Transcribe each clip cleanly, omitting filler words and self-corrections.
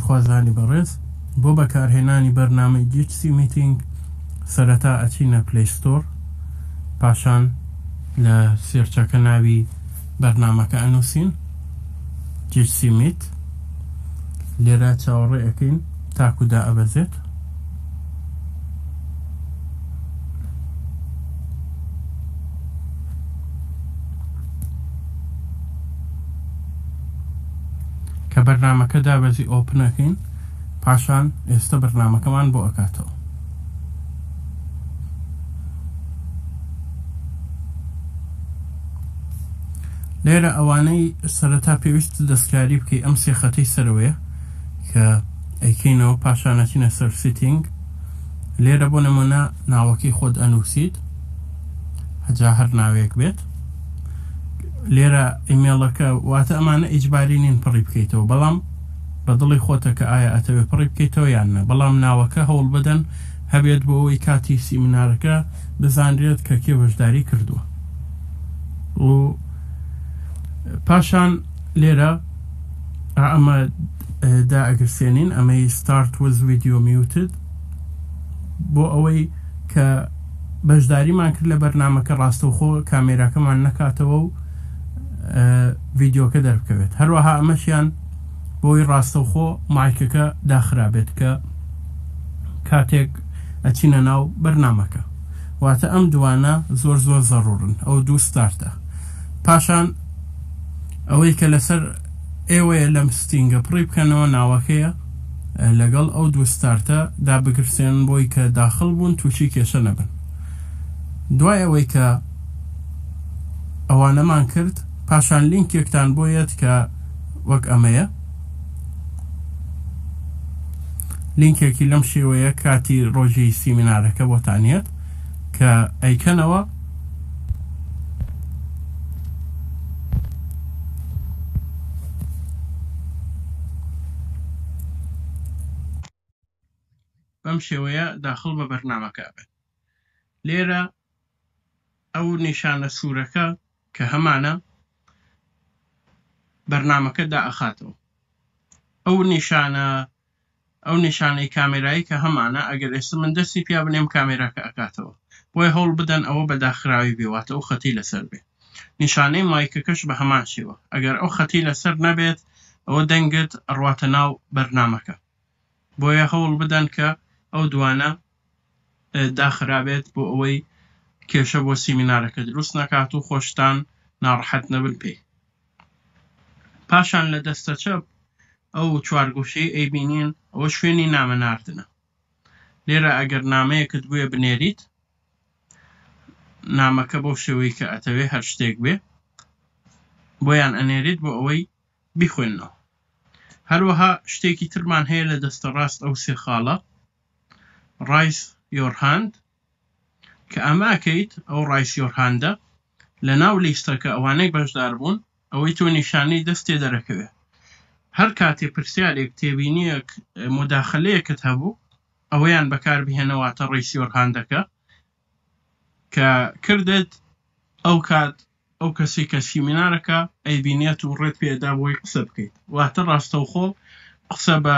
فێرخوازانی بەڕێز، بۆ بەکارهێنانی بەرنامەی Jitsi Meeting سەرەتا ئەچینە Play Store پاشان لە search ەکە ناوی بەرنامەکە ئەنووسین Jitsi Meet لێرە چاوەڕێ ئەکەین تاکو دائەبەزێت. کە بەرنامەکە دابەزی open ئەکەین پاشان ئێستا بەرنامەکەمان بۆ ئەکاتەوە. لێرە ئەوانەی سەرەتا پێویست دەستکاری بکەی ئەم سێ خەتەی سەرەوەیە کە ئەیکەینەوە پاشان ئەچینە سەر setting لێرە بۆ نمونە ناوەکەی خۆت ئەنووسیت هەجا هەر ناوێک بێت لێرە ئیمێڵەکە واتە ئەمانە ئیجباری نین پڕی بکەیتەوە بەڵام بە دڵی خۆتە کە ئایا ئەتەوێ پڕی بکەیتەوە یان نە بەڵام ناوەکە هەوڵ بدەن هەبێت بۆ ئەوەی کاتی سیمینارەکە بزانرێت کە کێ بەشداری کردووە و پاشان لێرە ئەمە دائەگرسێنین ئەمەی start with video muted بۆ ئەوەی کە بەشداریمان کرد لە بەرنامەکە ڕاستەوخۆ کامێراکەمان نەکاتەوە و ڤیدیۆکە دەربکەوێت هەروەها ئەمەشیان بۆی ڕاستەوخۆ مایکەکە داخرابێت کە کاتێک ئەچینە ناو بەرنامەکە واتە ئەم دوانە زۆر زۆر زەڕورن ئەو دوو start ە پاشان ئەوەی کە لەسەر ئێوەیە لەم setting ە پڕی بکەنەوە ناوەکەیە لەگەڵ ئەو دوو start ە دابگرسێنن بۆی کە داخڵ بوون تووشی کێشە نەبن دوای ئەوەی کە ئەوانەمان کرد پاشان لینکێکتان بۆ یەت کە وەک ئەمەیە لینکێکی لەم شێوەیە کاتی ڕۆژی سیمینارەکە بۆتان یەت کە ئەیکەنەوە بەم شێوەیە داخڵ بە بەرنامەکە ئەبن. لێرە ئەو نیشانە سوورەکە کە هەمانە بەرنامەکە دائەخاتەوە. ئەو نیشانە ئەو نیشانەی کامێرایی کە هەمانە ئەگەر ئێستا من دەستی پیا بنێم کامێراکە ئەکاتەوە. بۆیە هەوڵ بدەن ئەوە بە داخراوی بێ واتە ئەو خەتی لەسەر بێ. نیشانەی مایکەکەش بە هەمان شێوە ئەگەر ئەو خەتی لەسەر نەبێت ئەوە دەنگت ئەڕواتە ناو بەرنامەکە. بۆیە هەوڵ بدەن کە ئەو دوانە داخرابێت بۆ ئەوەی کێشە بۆ سیمینارەکە دروست نەکات و خۆشتان ناڕەحەت نەبن پێی. پاشان لە دەستە چەپ ئەو چوارگۆشەی ئەیبینین ئەوە شوێنی نامە ناردنە. لێرە ئەگەر نامەیەکت بوێ بنێریت نامەکە بەو شێوەی کە ئەتەوێ هەر شتێک بێ بۆیان ئەنێریت بۆ ئەوەی بیخوێننەوە. هەروەها شتێکی ترمان هەیە لە دەستە ڕاست ئەو سێ خاڵە Raise your hand کە ئەمە ئەکەیت ئەو Raise your hand ە لە ناو لیستەکە ئەوانەی بەشدار بوون ئەوەی تۆ نیشانەی دەست تێ دەرەکەوێ هەر کاتێ پرسیارێک تێبینیەک موداخەلەیەکت هەبوو ئەوەیان بەکار بهێنە واتە Raise your hand ەکە کە کردت ئەو کات ئەو کەسەی کە سیمینارەکە ئەیبینێت و ڕێت پێ ئەدا بۆی قسە بکەیت واتە ڕاستەوخۆ قسە بە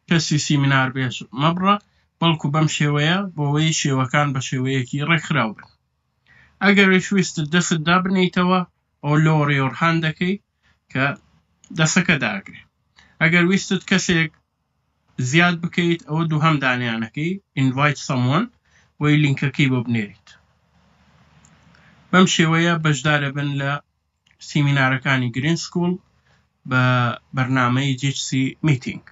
کەسی سیمینار بێژ مەبڕە بەڵکو بەم شێوەیە بۆوەی شێوەکان بە شێوەیەکی ڕێکخراو بن ئەگەریش ویستت دەست دابنێیتەوە ئەوە lower your hand دەکەی کە دەسەکە داگرێ ئەگەر ویستت کەسێک زیاد بکەیت ئەوە دووهەم دانیانەکەی Invite Someone بۆی لینکەکەی بۆ بنێریت بەم شێوەیە بەشدارەبن لە سیمینارەکانی گرین سکوڵ بە بەرنامەی Jitsi Meeting.